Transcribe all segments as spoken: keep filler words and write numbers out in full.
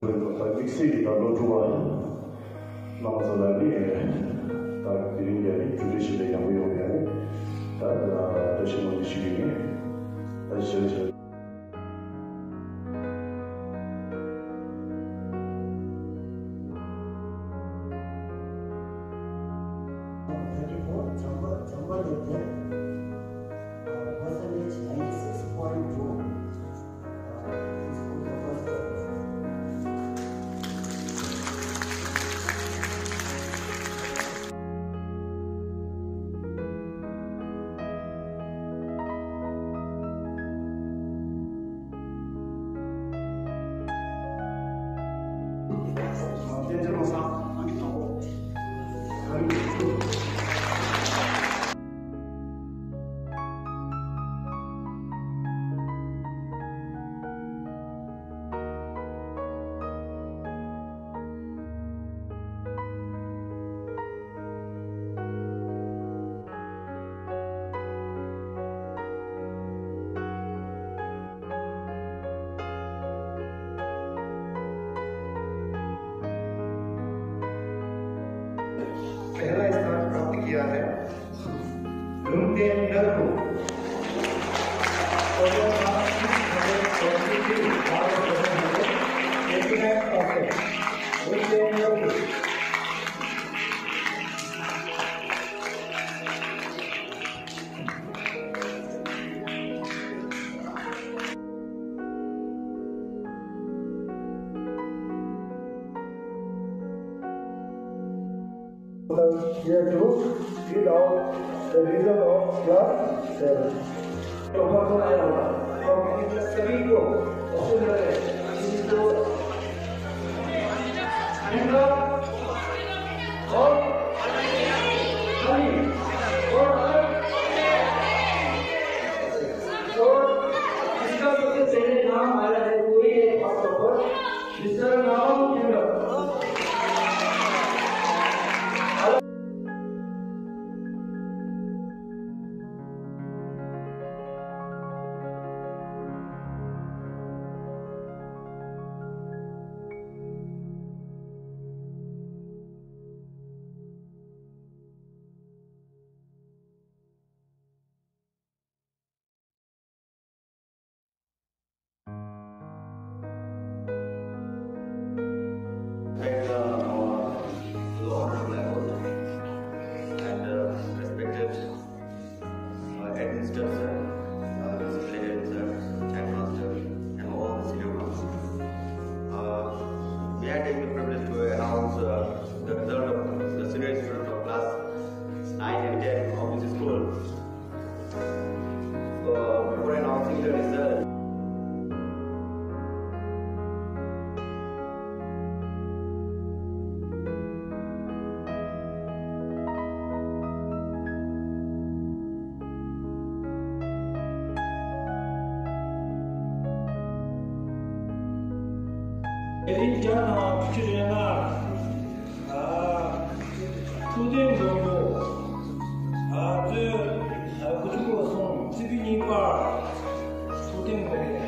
དམིགས་བསལ་གྱི་ད་སློབ་ཕྲུག་པ་རྣམ་པ་ཚོ་ལ་ནི་ད་དེ་རིང་འདིར་ནི་གྲུབ་འབྲས་ཞིག་ལ་ཡག་པོ་ཡོང་བའི་ནི་ད་བཀྲ་ཤིས་སྨོན་འདུན་ཞུ་གི་ཡིན། ད་ཞེ་ཞེ། Thirty-four, Jamba, Jamba Lepten, uh, percentage ninety-six point two. पहला स्थान प्राप्त किया है। लुंगटेन नरकू। लुंगटेन नरकू। Here to read out the result of class seven. तो प्रथम आया होगा। तो सभी को ऑप्शन और हनी और और इसका सबसे पहले नाम आया है, वही है फर्स्ट ऑफ ऑल, जिसका नाम Thank, uh, our honorable and, uh, respected, uh, administrator, sir, uh, disciplinarian, sir, headmaster, and all the senior ones. Uh, may I take the privilege to announce, uh, the result of the senior student of class nine and ten of this school? Uh, before announcing the result, དེ་རིང་རྒྱ་ནག་བཅུ་གཅིག་རེ་ལྔ། ཨ། ཐུགས་བདེན་མགོན་པོ། ཨ། གཙོས། ཨ། དགུ་བཅུ་གོ་གསུམ། རྩིས་པའི་རྙིང་པ། ཐུགས་བདེན་མགོན་པོ།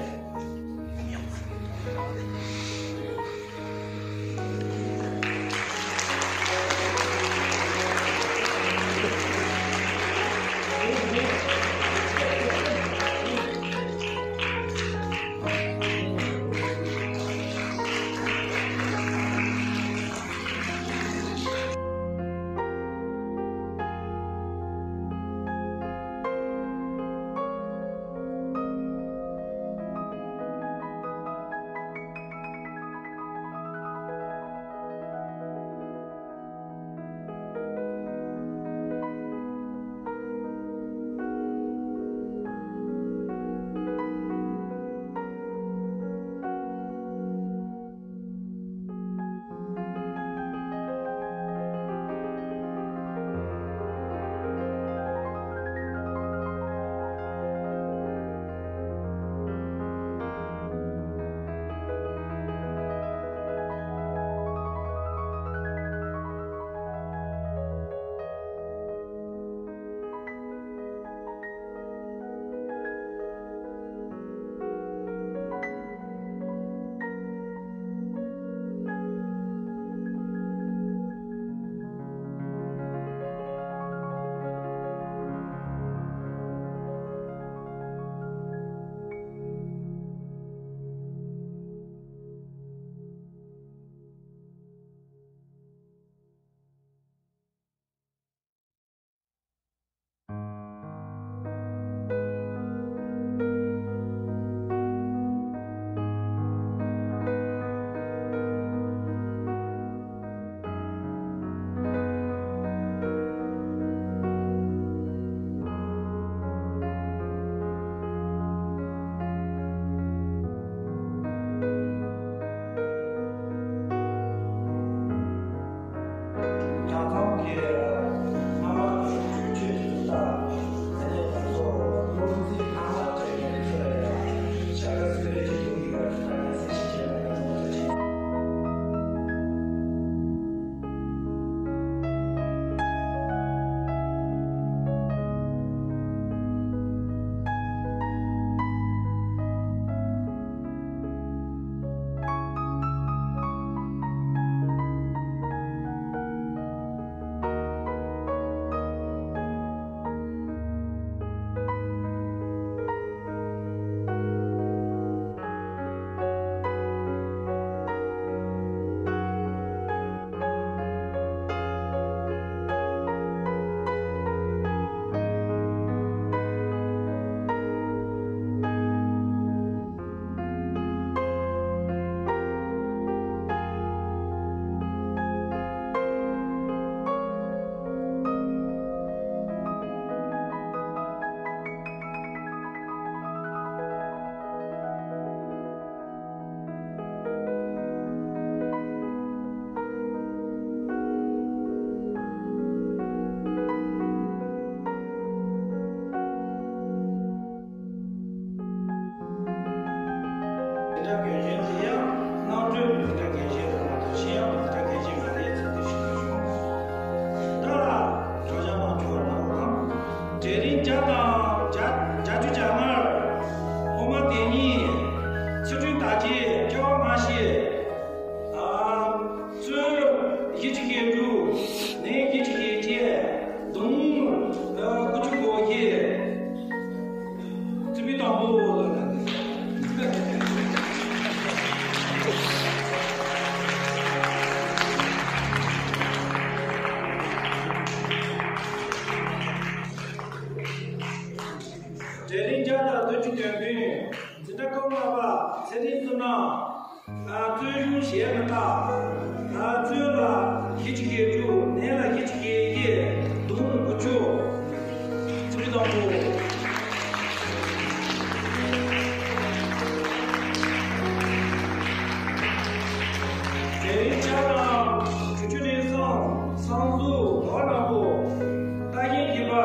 ལ་ཚོན་ལ་ཁལ་གཅིག་བརྒྱད་ཅུ། ནས་ལ་ཁལ་གཅིག་བརྒྱད་བརྒྱད། བདུན་དགུ་བཅུ། ཚེམ་བུ་དང་པོ། དེ་རིང་ཆ་ལ་དྲུག་ཅུ་ནས་བཟུང་། བསང་གསོལ་ག་བ་ནག་པོ། ལྟ་མཁན་གྱི་བར།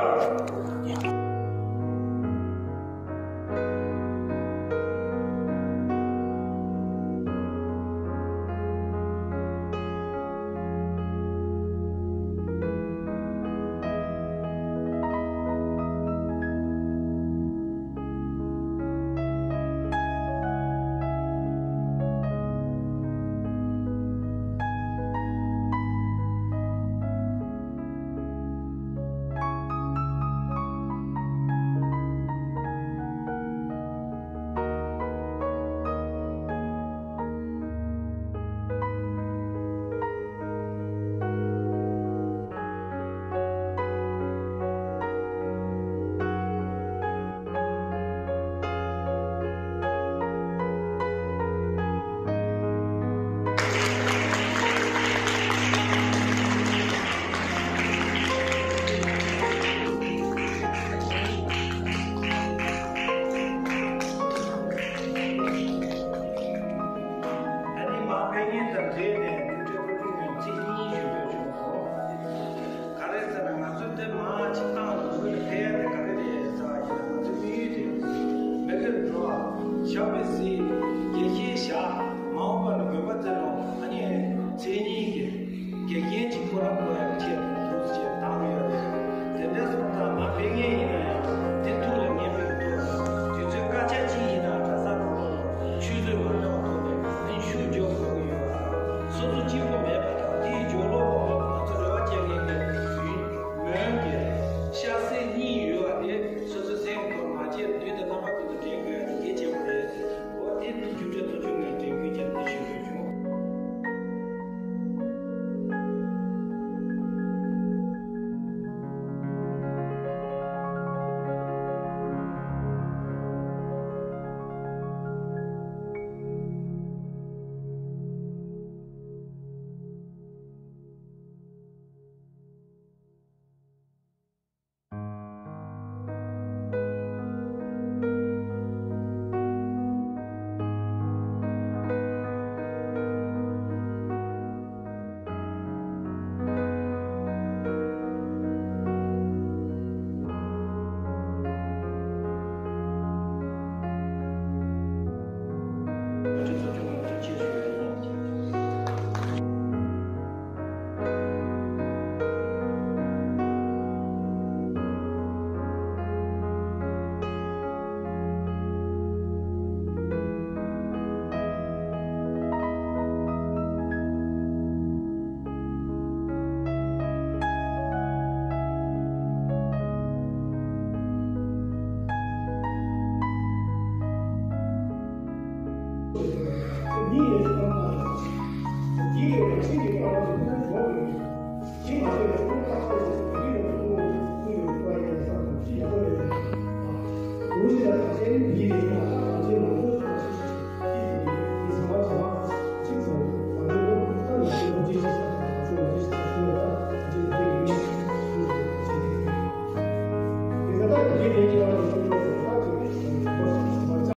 ཨ་ནི་མ་དཔེ་རྙིང་དང་འབྲེལ་ནས་དུས་ཚོད་ཁོ་ཚོ་ངོས་ཚིག་གཉིས་ཞུ་འདོད་བྱུང་སོང་། ག་རེ་ཟེར་ན། ང་ཚོ་འདི་མ་ཅིག་བཏང་ནས་ངོས་ནས་ཕེབས་ཡ་དེ་ག་རེ་རེད་ཟེར་བ་ཡིན་ན། ང་ཚོའི་དམིགས་ཡུལ་དེ་མི་དགེ་བ་བསགས་པའི་གཟེར། དགེ་བཤེས་བཞག་མ་འོངས་པ་ལ་དགོན་པ་འཛིན་རོགས། ཨ་ནི་མཚན་ཉིད་ཀྱི་དགེ་རྒན་གྱི་གོ་རིམ་བགོ་ཡག་ཆེད་དུ་ཅིག་བཏང་ཡོད་རེད། དེ་འདྲ་སོང་ཙང་མ་དཔེ་རྙིང་ཡིན་ན་ཡང་དེ་ཐུགས་ལ་ངེས་པའི་ཐོག་ནས། དུས་ཚོད་སྐར་ཆ་གཅིག་ཡིན་ན་གྲྭ་ས་རུ་ལོག་ནས་ཆུད་ཟོས་མ་འགྲོ་བའི་ཐོག་ནས་ཨ་ནི་ཤུགས་རྒྱག་དགོས་ཀྱི་ཡོད་རེད། སོ་སོ་གཅིག་པོ་མེད་པ་དང་། དེའི་སྦྱོར་ཀློག་པ་ང་ཚོ་རེ་བ་བྱེད་མཁན་གྱི་མོན་གྱི་ཤ་གསེབ་གཉིས་ཡོད་པ་དེ་སོ་སོའི་སེམས་ཁོང་མ་བརྗེད། དུས་དང་རྣམ་པ་ཀུན་ཏུ་དྲན་དགོས་ཡ་དེ་གལ་ཆེན་པོ་རེད། འོ་དེ་ནི་རྒྱུ་འབྲས་ཐོག་ཆུང་ངས་དྲན་སྐུལ་བྱས་ཏེ་ཞུ་འདོད་བྱུང་།